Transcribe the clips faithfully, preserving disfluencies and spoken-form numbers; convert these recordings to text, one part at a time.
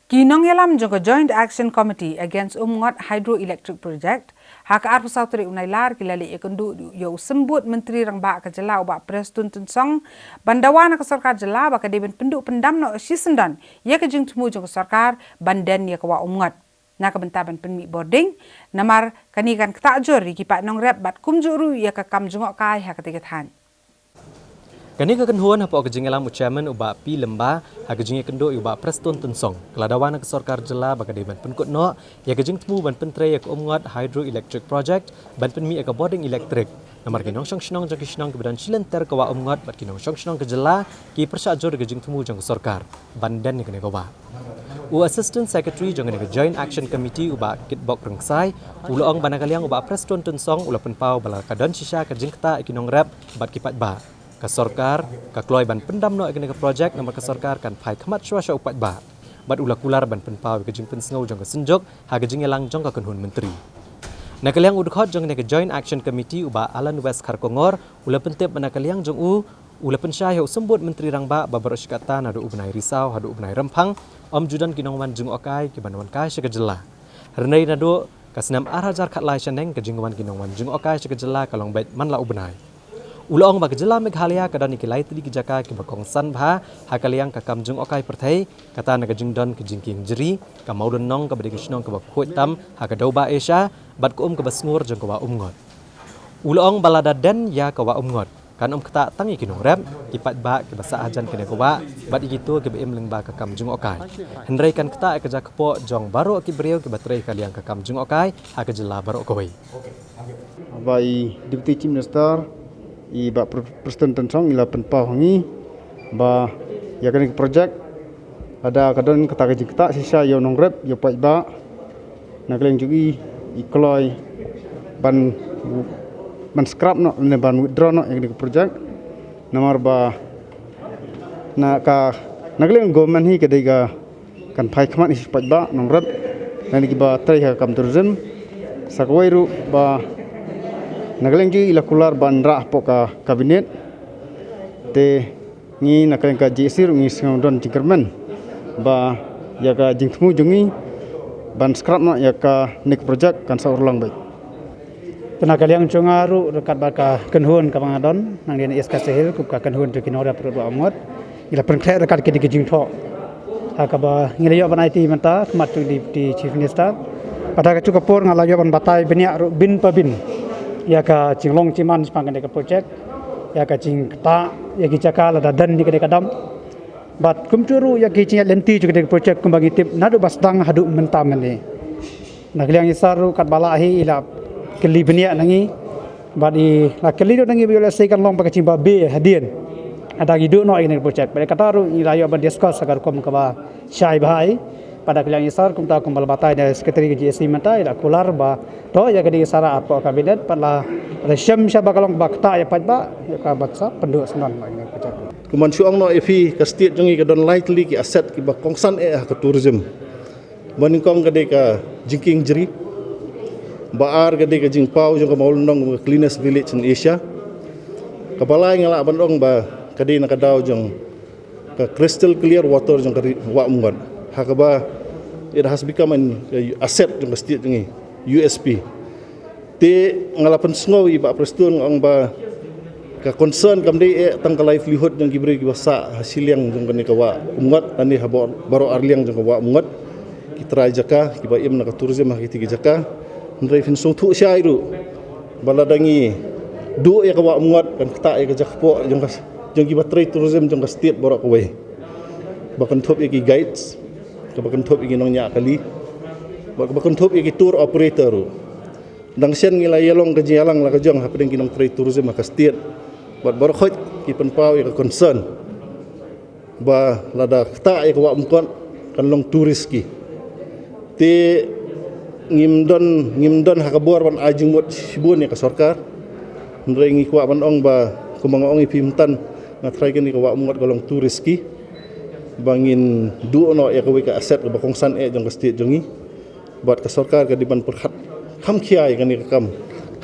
Ki nongïalam jong ka Joint Action Committee against Umngot Hydroelectric Project ha ka arphew saw tarik u Nailar ki la leit ïakynduh ïa u symbud Myntri Rangbah ka jylla u Bah Prestone Tynsong ban dawa na ka sorkar jylla ba ka dei ban pynduh pyndam noh shisyndon ïa ka jingthmu jong ka sorkar ban den ïa ka wah Umngot na ka bynta ban pynmih bording, namar kane kan ktah jur ïa ki paid nongrep bad kumjuh ruh ïa ka kam jngohkai ha katei ka thaiñ. Kane ka kynhun hapoh ka jingïalam u Chairman u Bah P Lyngba ha ka jingïakynduh ïa u Bah Prestone Tynsong ka la dawa na ka sorkar jylla ba ka dei ban pynkut noh ïa ka jingthmu ban pyntrei ïa ka Umngot Hydroelectric Project ban pynmih ïa ka bording elektrik. Namar ki nongshong shnong jong ki shnong kiba don shilynter ka wah Umngot bad ki nongshong shnong ka jylla ki pyrshah jur ïa ka jingthmu jong ka sorkar ban den ïa kane ka wah. U Assistant Secretary jong kane ka Joint Action Committee u Bah Kitbok Rynksai u la ong ba na ka liang u Bah Prestone Tynsong u la pynpaw ba la ka don shisha ka jingktah ïa ki nongrep bad ki paidbah. Ka sorkar ka kloi ban pyndam noh ïa kane ka projek namar ka sorkar kan phai khmat shuwa sha u paidbah. Bad u la kular ban pynpaw ïa ka jingpynsngew jong ka synjuk ha ka jingïalang jong ka kynhun myntri. Na ka liang u dkhot jong kane ka Joint Action Committee u Bah Alan West Kharkongor u la pyntip ba na ka liang jong u u la pynshai ha u symbud Myntri Rangbah ba baroh shi katta naduh u bnai Risaw haduh u bnai Rymphang ym ju don ki nongwan jngohkai kiban wan kai sha ka jylla. Hynrei naduh ka snem ar hajar khatlai shaneng ka jingwan ki nongwan jngohkai sha ka jylla ka long beit man la u bnai. U la ong ba ka jylla Meghalaya ka don ïa ki lai tylli ki jaka kiba kongsan bha ha ka liang ka kam jngohkai pyrthei, kata na ka jingdon ka jingkieng jri, ka Mawlynnong kaba dei ka shnong kaba khuid tam ha ka dewbah Asia bad ka um kaba sngur jong ka wah Umngot. U la ong ba lada den ïa ka wah Umngot kan ym ktah tang ïa ki nongrep, ki paidbah kiba sah hajan kane ka wah bad ïa kito kiba im lyngba ka kam jngohkai. Hynrei kan ktah ïa ka jaka kpoh jong baroh ki briew kiba trei ha ka liang ka kam jngohkai ha ka jylla baroh kawei. Ba i Deputy Chief Minister i Bah Prestone Tynsong i la pynpaw ha ngi ba ïa kane ka projek lada ka don kata ka jingktah shisha ïa u nongrep ïa u paidbah, na ka liang jong i i kloi ban ban scrap noh ne ban withdraw noh ïa kane ka projek. Namar ba na ka na ka liang government hi ka dei ka kan phai khmat ïa u paidbah nongrep lane kiba trei ha ka kam tourism. Sa kawei ruh ba na ka liang jong i la kular ban rah hapoh ka cabinet. Te ngi na ka liang ka J A C ruh ngi sngew don jingkyrmen ba ïa ka jingthmu jong ngi ban scrap noh ïa kane ka projek kan sa urlong beit. Te na ka liang jong nga ruh ryngkat bad ka kynhun kaba nga don nangne na East Khasi Hills kum ka kynhun jong ki nongrep rud wah Umngot, ngi la pynkhreh ryngkat kine ki jingthoh ha kaba ngi la ïoh ban aiti mynta khmat jong Deputy Chief Minister. Bad ha kajuh ka por nga la ïoh ban batai bniah ruh byn pa byn ïa ka jinglong jingman shaphang kane ka projek, ïa ka jingktah ïa ki jaka lada don ïa kane ka dam. Bad kumjuh ruh ïa ki jingïaid lynti jong kane ka projek kumba ngi tip naduh ba sdang haduh mynta mynne. Na ka liang i Sir ruh katba lah hi i la kylli bniah na ngi bad i la kylli ruh na ngi ba ïoh lehse kan long ba ka jingbabe hadien. Lada ngi duh noh ïa kane ka projek bad ïa kata ruh ngi la ïoh ban discuss ha ka rukom kaba shai bha hi. Bad na ka liang i Sir kumta kumba la batai na Secretary ka J A C mynta i la kular ba to ïa kane ka sara hapoh cabinet bad la shem sha ba ka long ba ktah ïa paidbah ïa ka ban sa pynduh syndon ïa kane ka projek. Kumban shu ong noh ïa phi ka state jong ngi ka don lai tylli ki asset kiba kongsan eh ha ka tourism. Ba nyngkong ka dei ka jingkieng jri. Ba ar ka dei ka jingpaw jong ka Mawlynnong ka cleanest village in Asia. Kaba lai nga lah ban ong ba ka dei na ka daw jong ka crystal clear water jong ka ri wah Umngot. Ha kaba it has become an asset jong ka state jong ngi, U S P. Te nga la pynsngew ïa i Bah Prestone nga ong ba ka concern kam dei eh tang ka livelihood jong ki briew kiba sah ha shiliang jong kane ka wah Umngot lane ha baroh arliang jong ka wah Umngot. Ki trai jaka kiba im na ka tourism ha kiti ki jaka. Hynrei phin sngewthuh shai ruh ba lada ngi duh ïa ka wah Umngot kan ktah ïa ka jaka kpoh jong ka jong kiba trei tourism jong ka state baroh kawei. Ba kynthup ïa ki guides, kaba kynthup ïa ki nongñiah kali, ba kynthup ïa ki tour operator ruh. Dang shen ngi la ïalong ka jingïalang la ka jong hapdeng ki nongtrei tourism ha ka state bad baroh khoit ki pynpaw ïa ka concern ba lada ktah ïa ka wah Umngot kan long tourist ki. Te ngim don ngim don ha ka bor ban ai jingmut shibun ïa ka sorkar. Hynrei ngi kwah ban ong ba kumba nga ong ïa phi mynta nga tharai kane ka wah Umngot ka long tourist ki ba ngin duh noh ïa kawei ka asset kaba kongsan eh jong ka state jong ngi. Bad ka sorkar ka dei ban pyrkhat kham khia ïa kane ka kam.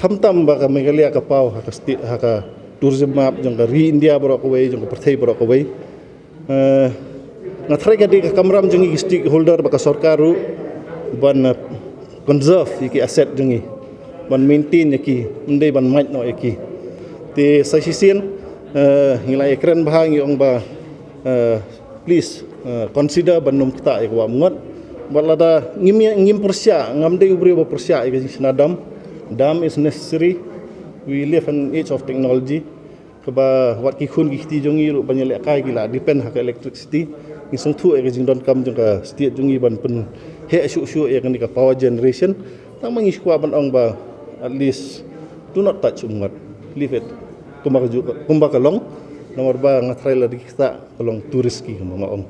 Khamtam ba ka Meghalaya ka paw ha ka state ha ka tourism map jong ka ri India baroh kawei jong ka pyrthei baroh kawei. Eh, Nga thrang ka dei ka kamram jong ngi ki stakeholder bad ka sorkar ruh ban conserve ïa ki asset jong ngi, ban maintain ïa ki, ym dei ban mait noh ïa ki. Te sa shisien ngi la ïakren bha, ngi ong ba please consider ban nym ktah ïa ka Wah Umngot. Bad lada ngim ngim pyrshah, ngam dei u briew ba pyrshah ïa ka jingshna dam. Dam is necessary. We live in age of technology. Kaba wat ki khun ki kti jong ngi ruh ban ïalehkai ki la depend ha ka electricity. Ngi sngewthuh ïa ka jingdonkam jong ka state jong ngi ban pynheh shuh shuh ïa kane ka power generation. Tang ma ngi sngewkwah ban ong ba at least do not touch Umngot. Leave it kumba ka long. Namar ba nga thrang lada ki ktah ka long too risky, kumba nga ong.